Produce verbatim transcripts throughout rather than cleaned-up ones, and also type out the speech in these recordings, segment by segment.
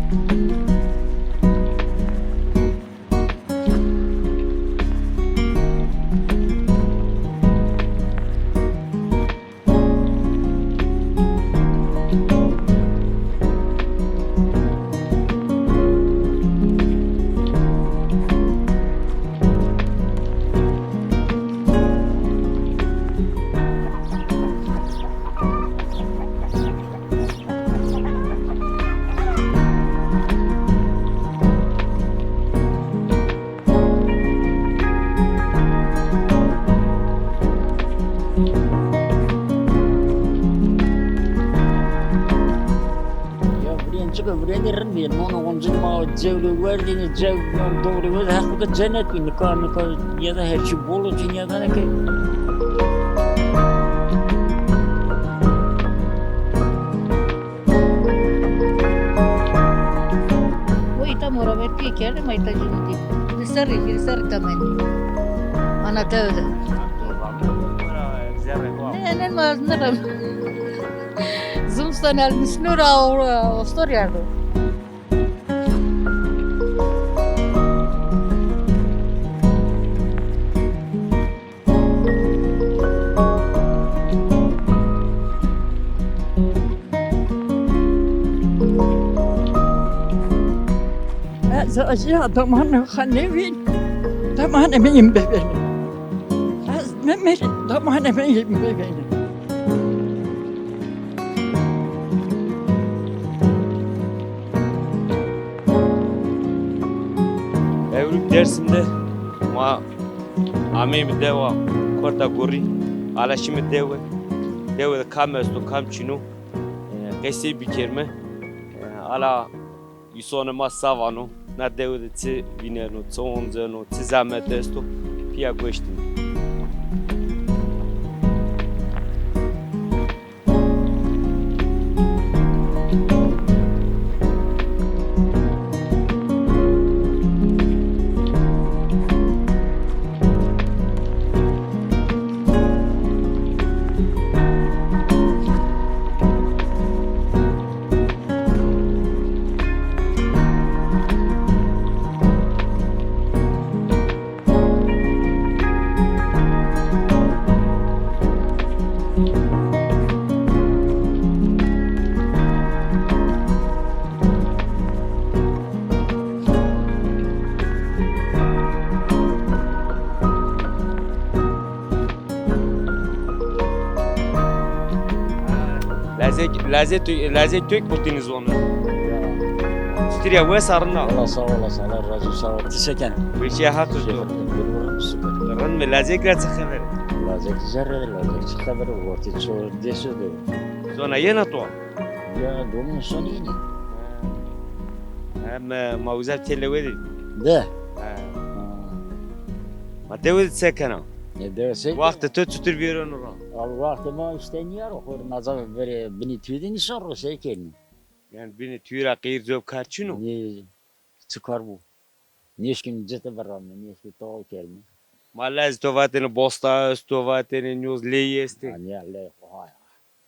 Ya vurên çika vurên de rind bî. Mono oncin ma cewre werdîne, cew yan doğru werdî. Heq bike cennet bî. Nika, nika ya da her çî bol o, çî ya da ne ki. O îta morametîye kerde, ma îta cûnî dî. Li serrî, li serrî temenî. Ana tewde. Ne, ne, ma ez nirem. Zimistan el misnû ra o-, ostor yardo. Ez aciya damanê xwe nêvîn, damanê min yên bivêne. Ez nimirî, damanê min yên bivêne. Ewro Dêrsim de ma ameyme dewa Korta Gurî, ala şîme dewe. Dewe de kam esto, kam çin o, e, qesey bikerîme. E, ala îsonê ma se vano, na dewe de çi vîneno, çi onceno, çi zehmet esto, pîya goş dîme. Lazek, lazek, lazek Türk butini zonu. Çitir ya, wes a, rind a? Wala sağ olasın, Allah razı olsun, sağ ol. Ti se kenî? Weşîya Haq to. Süper. Rind mi, lazek ra çi xeber? Lazek zerre, lazek çi xeber? Ortê ço deso de. Zona yena to? Ya, domîn son yeni. Hem, e, ma uza têle wedî. De. Ha. Ha. Ma dewe de se kena? E, dewe se. Waxtê to çitur vêreno ra? Al, waxtê ma işte nîya ro, xo naza verê binî tüyü de nîsan ro, se kenî. Yanî binî tüyü ra qeyr zov kar çin o? Nê, çi kar bo? Nêşkîn cite biramî, nêşkîn taw kerî. Ma lez to vatêne bosta esto, vatêne nyoz ley estê. Ha, nîya ley xo ha ya.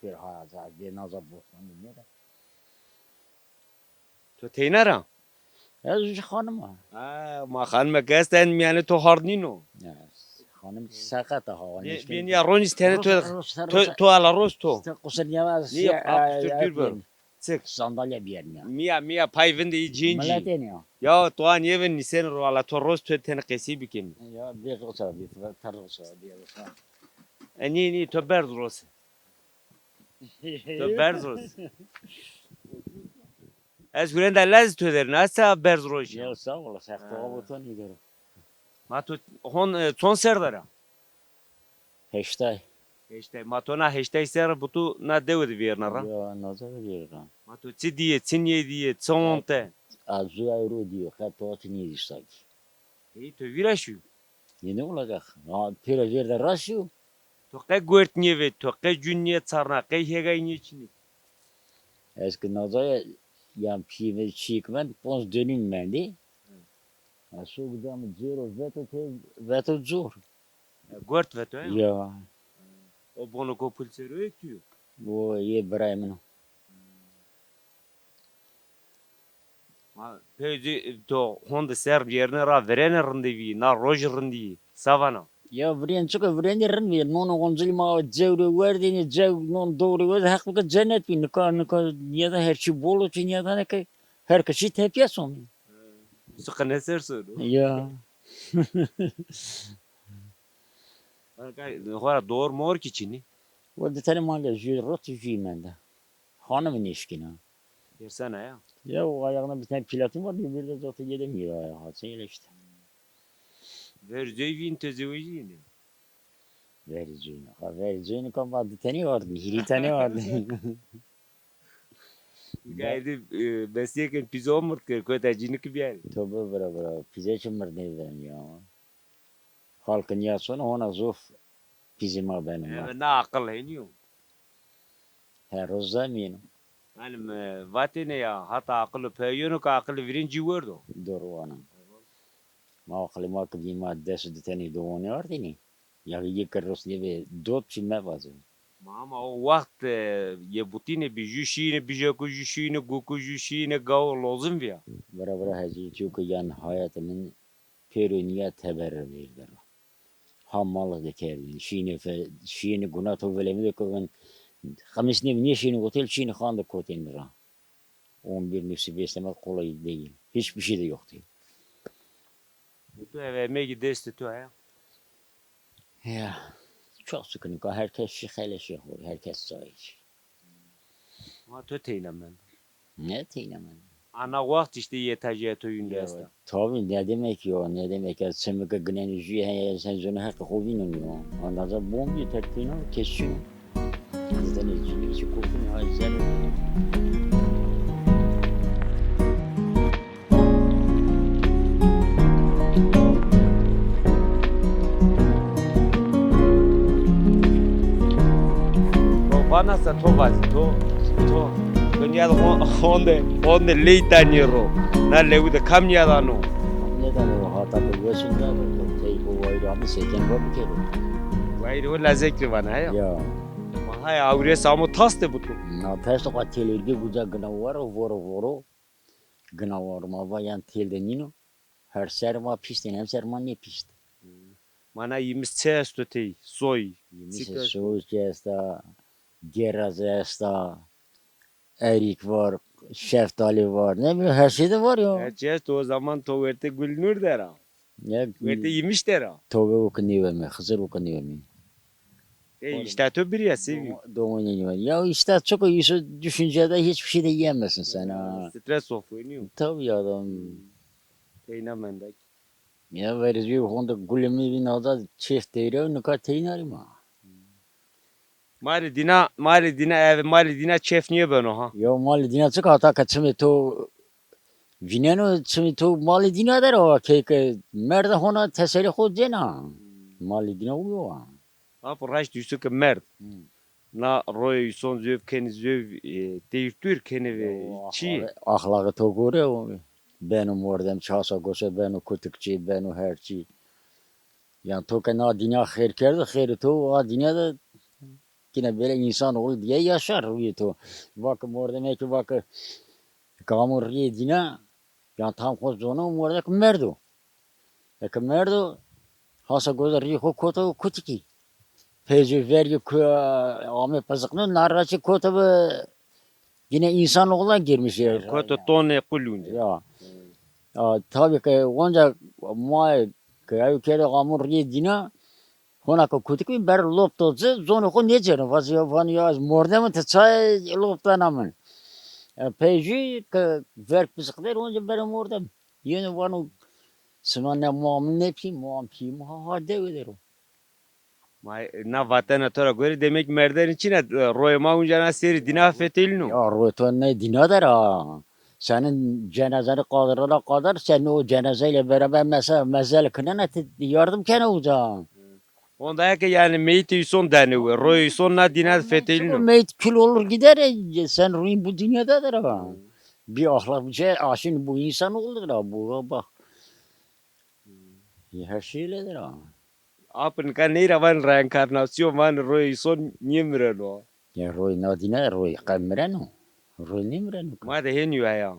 Pêr ha ya, za dê naza bostan de nêra. To teyna ra? Ez jî xanim a. Ha, ma xanimeke esta en mîyanê to hard nîno. Ya, xanim seqet a ha. Bê-, bênîya ronî tenê to, to, to ala roz to. Qusir nîya. Nîya, qusir dûr bi. Çik? Sandalye biyerîne. Mîya, mîya pay vindê yî cêncî. Miletê nîya. Ya, to a nêvin nîsenî ro, ala to roz to tenê qesey bikenî. Ya, bê roza, bê, ter roza, bê roza. E, nî, nî, to berz roz. To berz roz. Ez hurenda lez to der, na se berz roj. Ya, sağ ol, sağ ol, to nîgero. Ma to hon, e, çond serre der a? Heştay. Heştay. Ma to na heştay serre bi tu na dewe de vêrna ra? Ya, na dewe de vêrna. Ma to çi dîye, çi nêdîye, çi onte? Ez zu ewro dîyo, qe to çi nêdî sanki. Ey, to vîra şîyo? Yeni olacak. Ha, pêro vêrde ra şîyo. To qe guert nêvê, to qe cûn nêçarna, qe hêgay nêçinî. Ez ki nazaye, yan pîyê mi çîk mend, ponc dönüm mendî. Hı. Ha, so gidam cêro veto te, veto cor. E, guert veto, ya? Ya. O bono ko pul sero yek tu yo? O yê birayê min o. Hı. Ha, peyci to honde ser yerine ra virene rindî vî, na roj rindî, savana. Ya virên çiko virênî rind vî. Non oncilî ma cewrê werdênî, cew non dowrê werdê heq bike cennet vî. Nika, nika nîyada her çî bol o çi nîyada ne ke her ke çî tepîya somî. Sıkı ne ser soru. Ya. Xora doğru mor ki çini. Ve di tane mange jü rot jü mende. Hanımı nişkina. Yersene ya. Ya o ayağına bir tane platin var, bir de zaten yedemiyor ayağa. Sen öyle işte. Vereceği bin tezeveci yine. Vereceğini. Ha, vereceğini kama di tane vardı, hiri tane vardı. Gaydi, e, besiyeken pizza omurt kır, kota cinik bir yer. Tobe bira bira. Pizza için mırdı ben ya. Halkın ya sonu ona zof pizza ma benim. Evet, ne akıl heniyor. Her roz zemîno. Yanî mi vatêne ya, hata aqil û peyêno ke aqil û virên cî werd o. Doğru vana. Ma aqilê ma ki bî ma des û di tenî dowonê ardênî. Ya yê ke rost nêbê dot çî mevaze. Ma ama o waxt, e, yê butîne bî, jû şîyêne bijeku, jû şîyêne guku, jû şîyêne gawo lozim vîya. Bira bira hecî çû ke yan hayatê min pêro nîya teberre vêrde ra. Ha malix de kerdin. Şînê fe, şînê guna to velemî de kovin. Xemis nêbi nêşînê otel, şînê xan de kotên ra. On bir nusî beslemek kolay değil. Hiçbir şey de yoktu. Bu tu eve emegî destê tu ya. Ya. Çok sıkıntı. Herkes şi xele şi xo. Herkes sahip. Ma to teyna mendo. Ne teyna mendo? Ana waxt işte yê tacîya to yûn de esta. Tabii, ne demek ya, ne demek ya? Çimike ginenî jû heye, sen zonê heqê xo vînon ya. Andaza bomb yê terkîno, kesîno. Zenê cînî çi kokun ha zer. Vana se to vazî, to, to, to nîyada hon-, honde, honde ley danî ro. Na lewu de kam nîyada no? Nêdano, hata bi weşin de, tey ko wayîr amî seken ro bikero. Wayîr o lazekî vana ya. Ya. Ma hay awrê samo tas de butu. Na tas de qua televîzyon guca gina waro, voro, voro. Gina waro ma va yan têl de nîno. Her ser ma pîştên, hem ser ma nêpîşt. Mana yîmis çi esto tey, soy? Yîmis soy çi esta, geraz esta, erîk var, şeftalî var. Ne bileyim, her şey de var ya. Her şey esto, o zaman to wertê Gulnur der a. Ya, wertê yîmiş der a. Tobe o ki nêwemê, Xizir o ki nêwemê. E, işte to bir ya seviyor. Doğru, doğru. Ya işte çok o, işte düşüncede hiçbir şey de yiyemezsin sen ha. Stres sofuyor. Tabii ya adam. Teyna mendek. Ya verî honde gulê mi vîn ada çêf teyre nika teyna rî ma. Ma rê dîna, ma rê dîna ev, ma rê dîna çêf nîye beno ha. Ya malê dîna çik hata ke çimê to vîneno, çimê to malê dîna der a, key ke merde hona teselî xo cêna. Malê dîna uyo a. Apo raşt dîsu ke merd. Na royê îson zöv kenî zöv, e, teyr tuyr kenî ve çi? Axlaqê to gore o. Beno mordem, çasa gose beno kutikçî, beno her çî. Yan to ke na dînya xêr kerdo, xêrê to a dînya de yine böyle insanoğlu diye yaşar ruyê to. Vake mordemê ki vake gamon riyê dîna, yan tam xo zono mordek merdo. Eke merdo, hasa goza rî xo koto kutikî. Peycê vergî ku ame piziqno, narraçî koto bi yine insanoğluna girmiş ya. Koto tonê qulûnce. Ya. Ya, tabii ki onca ma ke ew kere amû rîyê dîna, hona ke kutik bî ber lop to ci, zonê xo nêcêno. Vazî ya, vanî ya ez mordem, ti çay lop dana min. E, peycî ke verg piziqder onca bere mordem. Yeno vano, sima ne ma min ne pî, ma pî ma ha dewe der o. Ma, na vatena to ra gore demek merdenî çin a, e, royê ma unca na serî dîna fetelîno. Ya royê to ne dîna der a. Senin cenazeni kaldırana kadar sen o cenazeyle beraber mese-, mezel kinena, ti yardım kene uca. Onda ya ke yanî meyitê îson danê we, royê îson na dîna de fetelîno. Meyit kül olur gider, e, sen ruyun bu dünyadadır ha. Bir ahlak bir şey, aşın bu insan olur ha, bu bak. Ya her şey öyledir ha. Apin ka ney ra van reenkarnasyon, van royê îson nêmireno. Ya roy na dîna, roy qe mireno. Roy nêmireno ka. Ma de henî ya. Ya.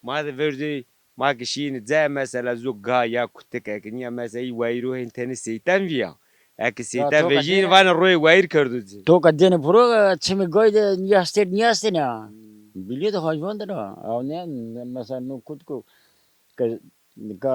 Ma de verdê ma ki şîyêne cayê mesela zo ga ya kutik eke nîya mesela î wayîro hên tenê seyten vîya. Eke seyten vejîyêne vanê royê wayîr kerdo ci. To ka dêne piro, çimê gay de nîya estêr nîya estêne ha. Bilîyo de hayvan de ra. Aw ne, mesela no kutiko ke, ke,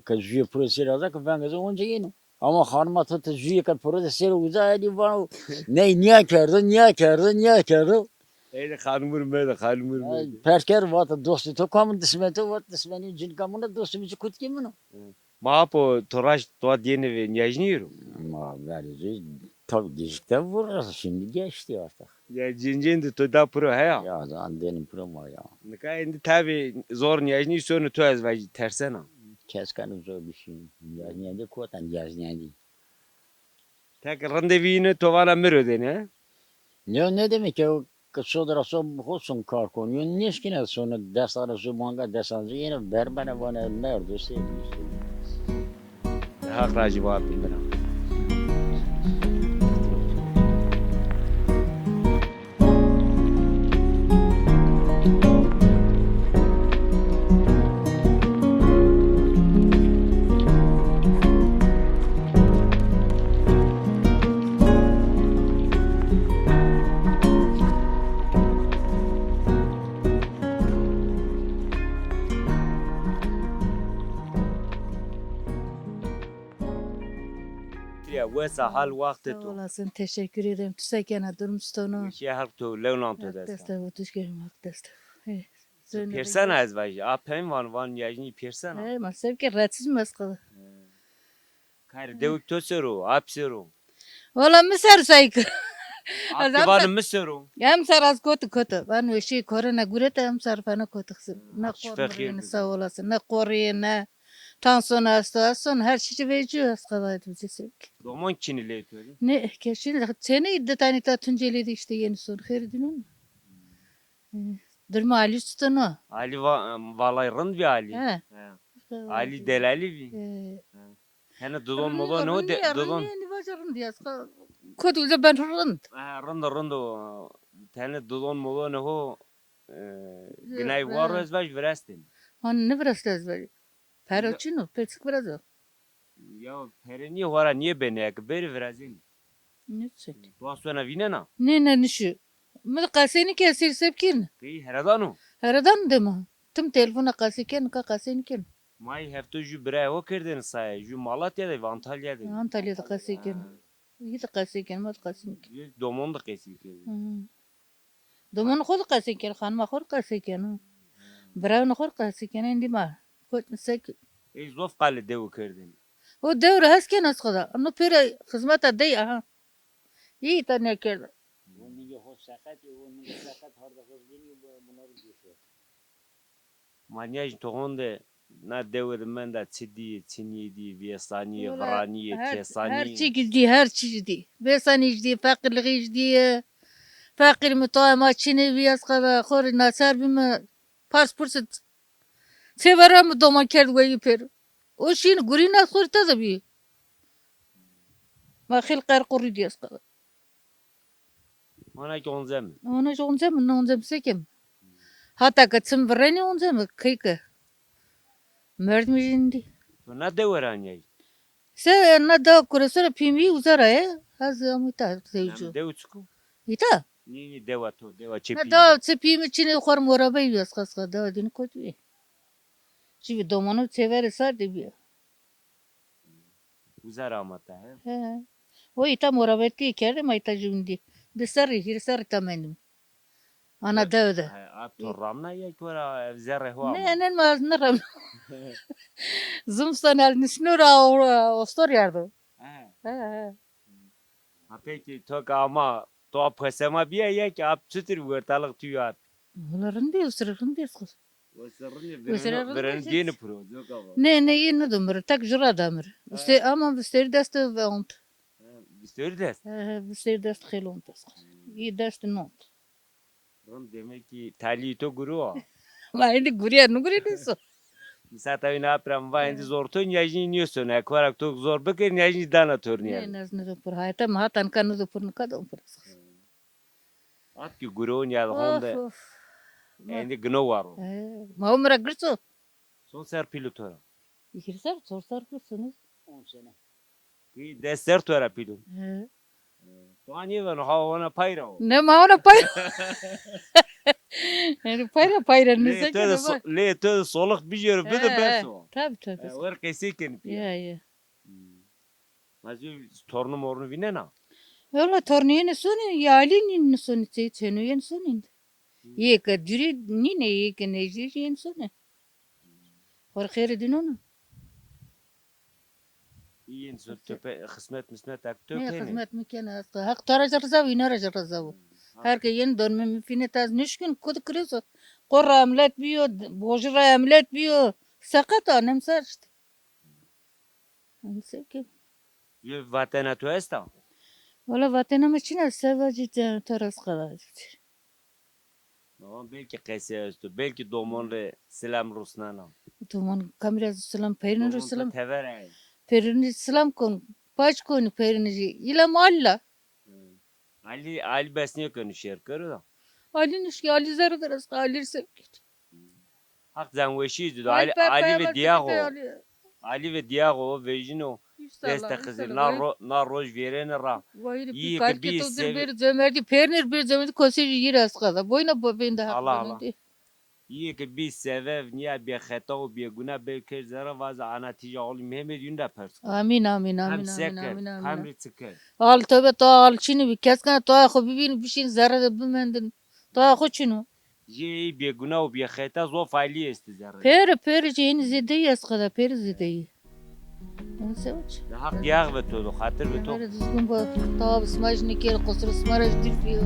ke juyê piro sêr aza ke veng aza onca yeno. Ama xanima to ti juyê ke piro de sêro uza elî vano ney nîya kerdo, nîya kerdo, nîya kerdo. Ey de xanimur mede, xanimur mede. Pers kerd vata dostê to kam in, dismen to, vat dismenî cinika min o, dostê mi ci kutikê min o. Ma apo to raşt to dêne ve nîyajnî ro? Ma verê zî tabi gecikte vur, şimdi geçti artık. Ya cincên de to da piro heya? Ya zan dêne piro ma ya. Nika êndî tabi zor nîyajnî sono to ez vajî tersena. Kes keno zor bir şey. Nîyajnîyende kota nîyajnîyendî. Tek rindê vîyîne to vana mi ro dêne? Ne, ne demek ya? Ke so de ra so xo son kar kon. Yo nêşkîne sono dest ara so manga dest anzî yeno berbene vane merdo sê. Haq rajî vat bimira. Ya wesa hal waxtê to. Sağ olasın, teşekkür ederim. Tu se kena, durum stono? Weşîye Haq to, lewnan to dest. Haq dest, tu şikerim, Haq dest. Pêrsena ez vajî. A peyîn van, van yajnî pêrsena. He, ma sevke rahatsız mı sıkıldı? Kayr dewik to ser o, ap ser o? Valla mi ser sayık. Ap ki vanê mi ser o? Em ser az koti koti. Van weşî korona gurete em ser fena koti xsim. Ne kor sağ olasın. Ne koriye ne. Tansiyon hasta, hasta, her çeşit vecî hasta var bize sevki. Domon çinî lê to de? Ne, keşin çene di tane ta Tunceli de işte yeni son. Xeyr dinun. Durma Ali tutunu. Ali va-, valay rind bir Ali. He. He. Ali delalî bî. He. Tene dudon modon ne o de, dudon. Rind ya, rind ya, rind ya. Kot uza ben rind. He, rind, rind o. Tene dudon modon ne ho, e, ginay var ez vaj virastin. Han ne virastin ez vaj. Pere çin o, pêçik virazo. Ya pere nîye, hora nîye benê, eke bêrî virazênî. Nêçik. Tu aswena vînena? Nê, nê, nişî. Mi qesey nîkerd, sêr se bikîn. Qey heredan o? Heredan de ma. Tim telefona qesey ken, nika qesey nîken. Ma yê hefto jû birayê ho kerdêne saye, jû Malatya de, Antalya de. Antalya de qesey ken. Yî de qesey ken, ma de qesey nîken. Domon de qesey kerdêne. Domonê xo de qesey keno, xanima xo de qesey keno. Birayonê xo de qesey keno, êndî ma. Kot mi sek. Ey zof qalê dewi kerdêne. O dew ra hes keno ez xo de. No pêra xizmeta dey, aha. Yî ta nêkerdo. O ningê xo seqet yo, o ningê seqet harda xo bînî, bunları boş ver. Ma nîyajnî to honde na dewe de menda çi dîye, çi nîyedîye, vêsanîye, viranîye, kesanîye. Her çî dî, her çî dî. Vêsanî jî dî, feqîrlixî jî dîye. Feqîr mi to ma çinê vîyaz qada, xo rê naçar bîme. Pars purse çêvera mi doman kerd weyî pêro. O şîn gurîna xo rê tede bî. Ma xêl qerqurî dîyaz qada. Hona ki onzeme. Hona ki onzeme, no onzeme se kem. Hata ke çim virenî onzeme, key ke. Merdimî jî nîdî. To na dewe ra nîyayî? Se na dewa Kuresora pîmî uza ra ye. Ez amî ta zewcu. Dewe çik o? Îta? Nî, nî dewa to, dewa çê pîmî. Na dewa çê pîmî çinê xor morabey bî, ez qas qas dewa dînî kot bî. Çi bî domonu çêverê sar de bî. Uza ra ama ta, he? He. O îta morabetî kerdê, ma îta jû vindî. Di serrî, hîrê serrî ta mendim. Ana dew de. He, a to ramna ya ki wera ev zerrê ho ama? Ne, ne, ma ez nêramna. Zimistan el nisno ra o-, ostor yardo. He. He, he. Ha peki to ki ama to ap hesema bîya ya ki ap çitir wertalix tû yat? Wala rindî, usir rindî. Wesirine virendîyeni piro, coka va. Ne, ne, yê nido mi ro, tek jû ra da mi ro. Vistê-, ama vistêrî dest ve ont. Ha, vistêrî dest? He, he, vistêrî dest xêl ont dest. Yê dest nont. Rind demek ki talîyê to guru a. Ma êndî gurîya, nigurî nêso. Misal tawî na pira mi va êndî zor to nîyajnî nêso. Ne, korak to zor bikir nîyajnî dana to nîya. Ne, ne, nido pir. Hayata mi hata nika nido pir, nika do pir. At ki guru nîya honde. Of, of. Endî gino waro. He, ma o mi ra girso. Son ser pîl o to ra? Hîrê ser, çor ser girso ne? On sene. Kî des ser to ra pîl o. He. To anîye vano, ha ona payra o. Ne, ma ona payra. Yanî payra payra ne. Lê to de so-, lê to de solix bijêro, bido, bes o. Tabii, tabii. E, wer qesey kenî pîya. Ya, ya. Hmm. Ma zî tornî mornî vînena? Valla tornî yenî sonî, ya Alî yenî sonî, çê-, çêno yenî sonî. Hmm. Yê ke dûrî nîne, yê ke nejdî yenî sonî. Xo rê xêrê dînon o. Yên zû tu pe-, xizmet mismet ak tu kenî? Xizmet mi kenî, ez Heq to ra jî riza bo, îna ra jî riza bo. Hmm, ha. Her ke yên dormê mi fînê, ez nişkin, kut kirîzo. Qor ra emlet bîyo, bojî ra emlet bîyo. Seqet a, nemser îşte. Em se ke. Yê vatena to esta? Wala vatena mi çin a, se vacî te, to ra ez qala. Doman belkî qesey esto, belkî domon rê silam rusnena. Doman kamî ra silam, peyrin rê silam. Tever ay. Peyrin rê silam kon, paç kon peyrin rê. Îla malla. Hı. Ali, Ali bes nêkeno şêr kero da. Ali nişkî, Ali zerre der esto, Ali sev kir. Haq cenweşî zî do. Ali, Ali ve dîyax o. Ali ve dîyax o, vejîno. Deste Xizir, na ro-, na roj vêrêne ra. Yî ke bî sev- Bêrî cömertî, pêrnir bêrî cömertî, kosê jî yî ra ez qada. Boyna bo-, bênde Haq. Allah, Allah. Yî ke bî sevev, nîya bêxeta û bêguna bê kerd zerre, vaze ana tîja oğlî Mehmed yûn ra pers ko. Amîn, amîn, amîn, amîn, amîn. Kam rê çi kerd? Al tobe, to al çinî bî. Kes kena to xo bibîn, bişîn zerre de bimendin. To xo çin o. Jê ey bêguna û bêxeta zof alî estî zerre. Pêro, pêro jê hînî zêdeyî ez qeda, pêro zêdeyî. Haq dîyax ve to do, xatir ve to. Pêro dizgin bo, tawa bi sima jî nêkero, qusur sima ra jî dûr bîyo.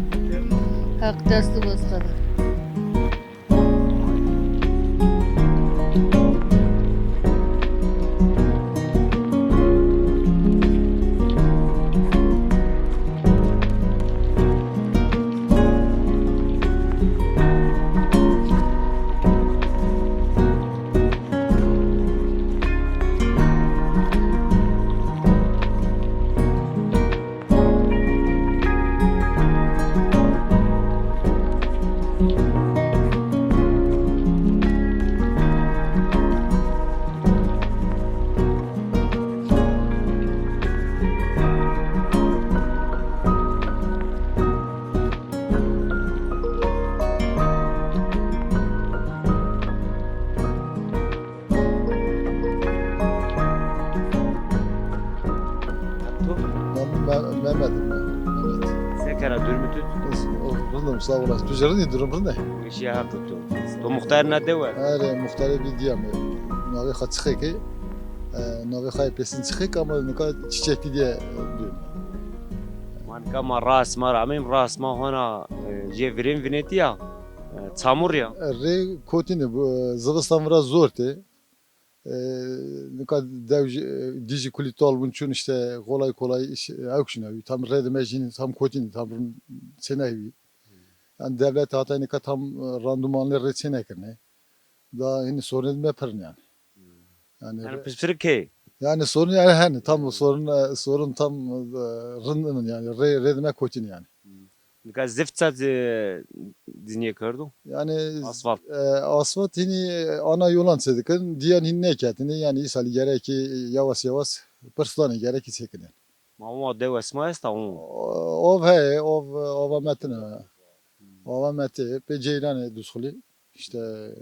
Haq dest bo ez qeda. To? Ben Me-, Mehmet, Mehmet. Se kena, durumê to? Rind im, sağ olasın. Tu jî rind î, durum rind e? Weşîya Haq to. To muxtarê na dewe? Erê, muxtarê bî dîya mi. Navê xo Çixêk ê. E, navê xo yê pêsin Çixêk ama nika Çiçekli diye, e, duyum. Ma nika ma ra sima ra ameyîm, ra sima hona, e, jê virên vinetî ya, e, çamur ya. E, rê kotîn ê, bu, e, zivistan vira zor tê. E, nika dew jî, e, dî jî kulî tol bûn, çûn îşte kolay kolay îş, e, ewk jî newî. Tam rê dime jî tam kotîn ê, tam rind çênewî. Yanî dewlet hatay nika tam, e, randumanlê rê çênekirine. Da hînî sorunê dime pir in yanî. Yanî, yanî re-, pispir key. Yanî sorun yanî henî tam sorun, e, sorun tam, e, rind in yanî rê, rê dime kotîn yanî. Nika zift ça ci-, cinîye kerdo? Yanî asfalt. E, asfalt hînî ana yolan çê dikin, dîyen hînî nêketinî, yanî îsalî gerekî yawas yawas pirslanê gerekî çêkinê. Ma o dewe sima esta o? O-, ov heye, ov, ova metine. Ova mete, pê ceyranê Duzxulî. Îşte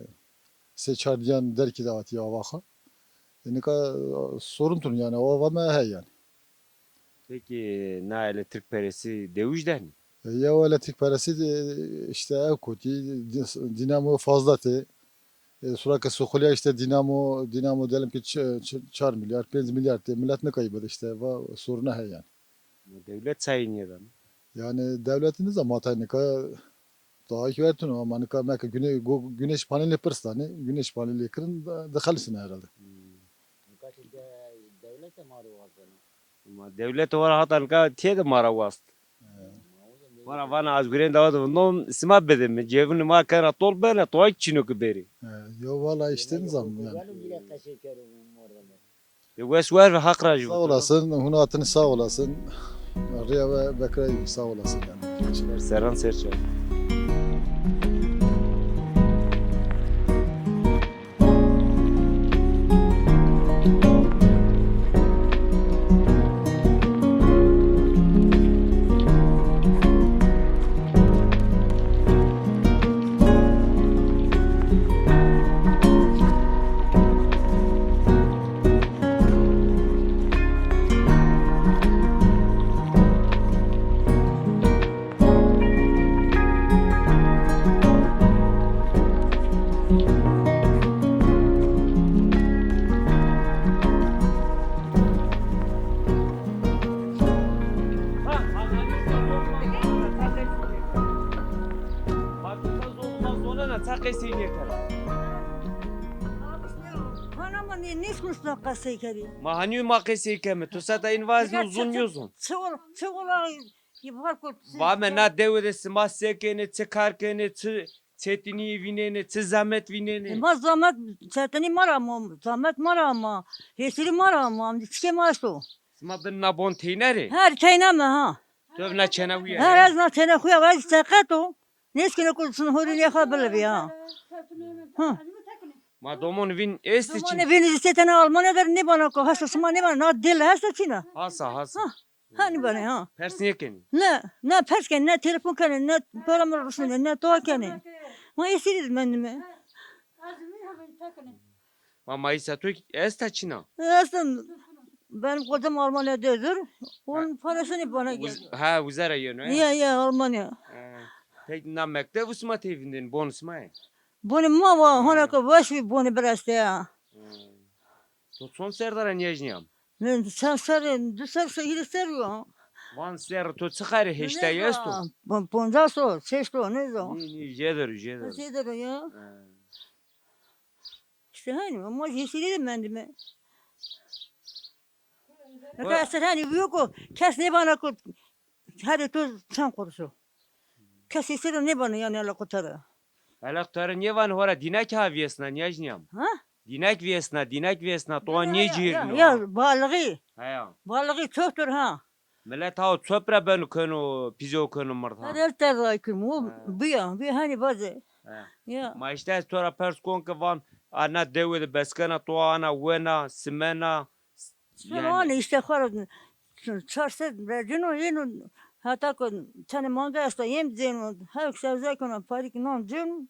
sê çar dîyan derkî de vatî ava xo. E, nika, e, sorun tun yanî, ova me heye yanî. Peki na elektrik peresi dewij denî? E, ya o elektrik peresi de, işte ew kotî, di-, dinamo fazla tê. E, sura ke Suxulya işte dinamo, dinamo diyelim ki ç-, ç-, çar milyar, pênc milyar tê. Millet nikayî bide işte, va soruna heye yanî. Dewlet çayê nêdano? Yanî dewlet nizam hatay nika daha ki vertino ama nika meke güne-, go-, güneş paneli pir stanê, güneş paneli kirin da, dixelisine herhalde. Hmm. Nika ki de-, dewlete ma rê wazeno. Ma dewlete wara hata nika têde ma ra wast. He. Wara vana az gurên dawa de vindon, sima bide mi. Cevunê ma kena tol bena, toa çîno ki berî. He, yo valla işte nizam yanî. Wes wer ve, Haq razî bo. Sağ olasın, huna hatinî sağ olasın. Riya ve bekray sağ olasın yanî. Serran ser çay. Na, na, ça qesey nêkera. Hana ma nê, nêşkino şina qesey kerî. Ma hanî ma qesey keme. Tu seta în vaz no zon yo zon. Çi, çi, çi ola, ki var ko, çi. Vame na dewe de sima se kenê, çi kar kenê, çi çetinîye vînenê, çi zamet vînenê. E, ma zamet, çetinî ma ra ma, zamet ma ra ma, hêsirî ma ra ma, çike ma esto. Sima bin na bon teyna rê? Her teyna mi ha. Tu ev na çena xu ya? Her ez na çena xu ya, ez seqet o. Nêşkino ku şino horî nê xo bilevî ha. Ha. Ma domon vîn esti çin. Domon vîn zî se tena Almanya der nêbana ku, hasa sima nêbana, na dil hasa çina. Hasa, hasa. Ha. Hanî banê ha. Pers nêkenê? Ne, ne pers kenê, ne telefon kenê, ne para mi rusnenê, ne toa kenê. Ma esirî de mendime. Ma mayîsa to esta çina? Esta. Benim kocam Almanya'da ödür. Onun parasını bana geldi. Ha, uza ra yeno, he? Ya, ya, Almanya. He. Peki na mekteb sima tey vindên, bon sima ye? Bonê ma wa, ha, hona ke weş bî bonê bireste ya. Hmm. To çond serre ra nêjnîyam? Mi çend serre, du serre, hîrê serre yo. Van serre to çi xerê, heştay esto? Pon-, poncas o, şeşt o, nêzo. Nî, nî, jêder o, jêder o. Jêder o ya. He. Îşte hanî, ma hêsirî de mendime. Nika eser hanî bîyo ku kes nêvana ku herê to çend quruş o. Kes hêsirî nêvana yanî ala kotara. Ela kotara nêvana, hora dînak ha vîyesna, nêjnîyam. Ha? Dînak vîyesna, dînak vîyesna, to nêcihirno. Ya, ya, balixî. Heya. Balixî çoktur ha. Milet ha çöp ra beno keno, pîzo keno mird ha. Her el ter ra keno, o bîya, bîya hanî vaze. He. Ya. Ma îşte ez to ra pers kon ke van, a na dewe de beskena to ana wena, simena, s-, yanî. Ana îşte xora çar sed verceno, yeno hata ko tenê manga esta, yem cêno, her sebze keno, parîk non cêno,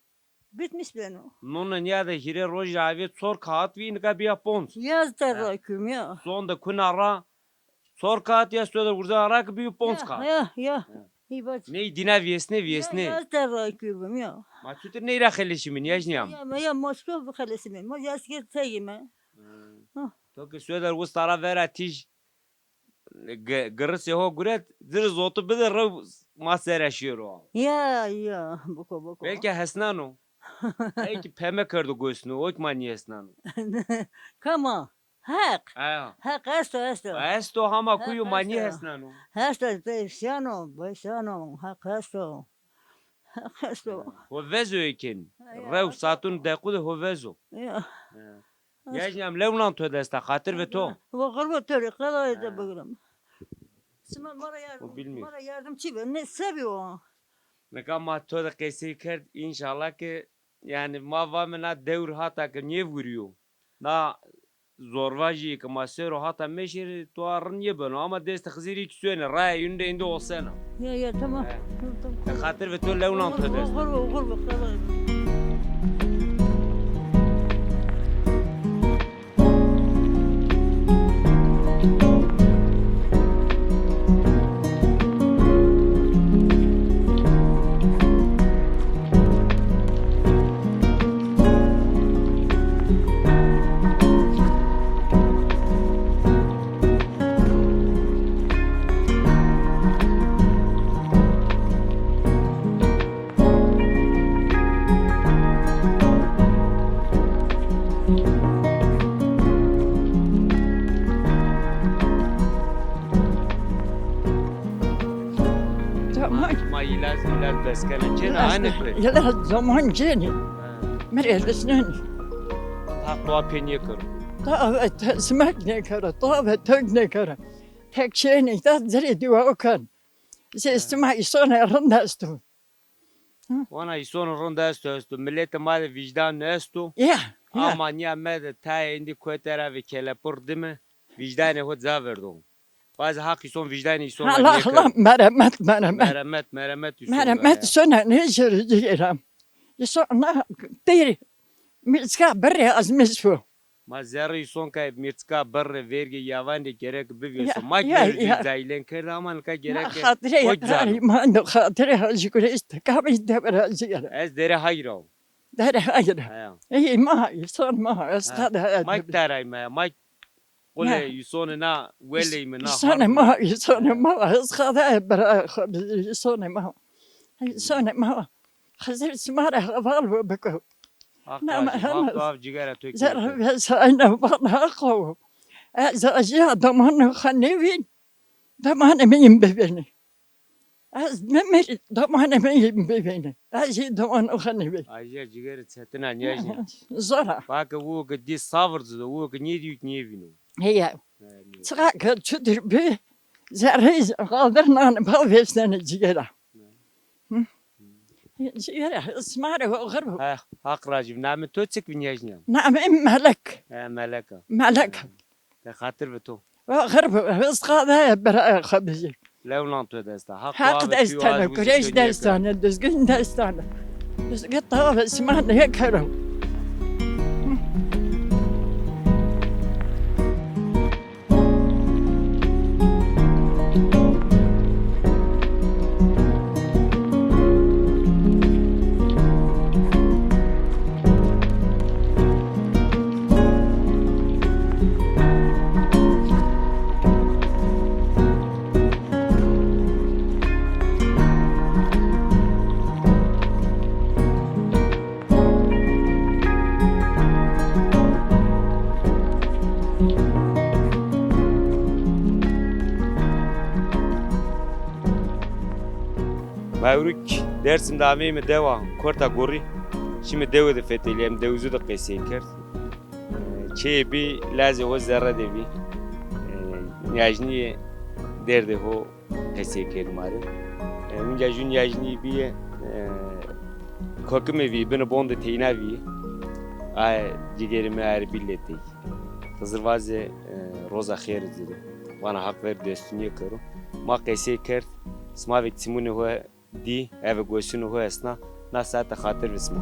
bitmiş beno. Nona nîya de hîrê rojî avê çor kaat vî, nika bîya ponc. Ya ter ra küm ya. Son de kuna ra çor kaat ya, soder urza ra ki bîyo ponc kaat. Ya, ya. Ney dîna vîyesnê, vîyesnê. Ya, ya, ter ra küm ya. Ma tu tir ney ra xeleşîme, nêjnîyam. Ya, ma ya, ma çito bixelesîme. Ma ya esker tegîme. Ha. To ke soder usta ra vera tîj, gi-, girisê ho guret, dir zotu bide rew ma sere şêro. Ya, ya, biko, biko. Belkî hesnano. Belkî peme kerdo gosno, o ki ma nîhesnano. Kama? Heq. Aya. Heq esto, esto. Esto hama kuyo ma nîhesnano. Esto, esto, şano, şano, Heq esto. Heq esto. Ho vezo eken. Rew satun dequ de ho vezo. Ya. Nêjnîyam, lewnan to dest a, xatir ve to. Wa qurbo to rê, qedayê de bigirim. Sima ma ra yardım, ma ra yardım çi be? Ne sebi o? Nika ma to de qesey kerd, înşallah ke, yanî ma vame na dewr hata ke nêvurîyo. Na zorvajî ke ma sero hata meşêrê, to a rind nêbeno, ama destê Xizirî kî suenê, raya yûn de îndî osena. Ya, ya, tamam. He. Tamam, tamam. Xatir ve to lewnan to dest. Oxir be, oxir be, qedayê. Zaman. Ma, ma îlac, îlac bes kena. Cêna, îlac, aynı köy. Îlac zaman cênî. Ha. Mi rê lisnenî. Haq dua pê nêkero. Dua ve te-, simek nêkero, dua ve tek nêkero. Tek çênî, da zirê dua okan. Zê sima îsonê rind esto. Wana îsonê rind esto, esto. Miletê ma de vîjdan esto. Ya, ya. Ama nîya me de tayê êndî kotê ra ve kelepur dime, vîjdanê ho ca verdo. Bazî haq îson vîjdanê îson ra nêkero. Hala, hala, meremet, meremet. Meremet, meremet îson ra ya. Meremet îson ra nêcêrî cîgeram. Îson na têrî mîrçika birrê azmîs bo. Ma zerrê îson kay mîrçika birrê, vergê yavan de gerek bivêso. Ya, ma ya, gerek ya. Cahîlen kerde ama nika gerek. Xatirê ya, ma do xatirê Hacî Kureyş de kamî de virazî ya. Ez Derê Hayra o. Derê Hayra. Heya. Ey ma, îson ma, ez qada. Ma teray ma, ma qulê îsonê na, weley mi na. Îsonê ma, îsonê ma, ez qada bira, îsonê ma. Îsonê ma. Xizir sima rê heval bo biko. Haq razî, Haq tu av cigera to kî. Zerre vesayna bana Haq o. Ez aciya domanê xo nêvîn. Domanê mi yin bivênê. Ez nimir, domanê mi yin bivênê. Ez jî domanê xo nêvîn. Aciya cigera çetin a, nîyajnî. Zor a. Bake wo ke dî savir zido, wo ke nêdîyo nêvîno. Heya. Çiqa ke çutir bi, zerrey qaldir nanê ba vêsnenê cigera. Hı? Cigera, sima rê oxir bo. He, Haq razî bo. Namê to çik bi nîyajnî? Namê Melek. He, Melek a. Melek. He. Te xatir bi to. Oxir bo, his qadaya birayê xo bijî. Lewnan to dest a. Haq destane, kurêş destane, Duzgin destane. Duzgin tawa sima nêkero. Ma ewro kî Dêrsim de ameyîme dewa Korta Gorî. Şîme dewe de fetelîyayme, dewizû de qesey kerd. Çêyê bî, lazê ho zerre de bî. Nîyajnîye derdê ho qesey kerd ma rê. E, winca jû nîyajnî bîye, e, kokimê vî, binê bon de teyna vî. Aye cigerê mi, aye rê bî letey. Xizir vaze, e, roza xêr zî rê. Vana Haq ver destunîye kero. Ma qesey kerd, sima ve çimunê ho dî, eve gosinê ho esna, na saete xatir ve sima.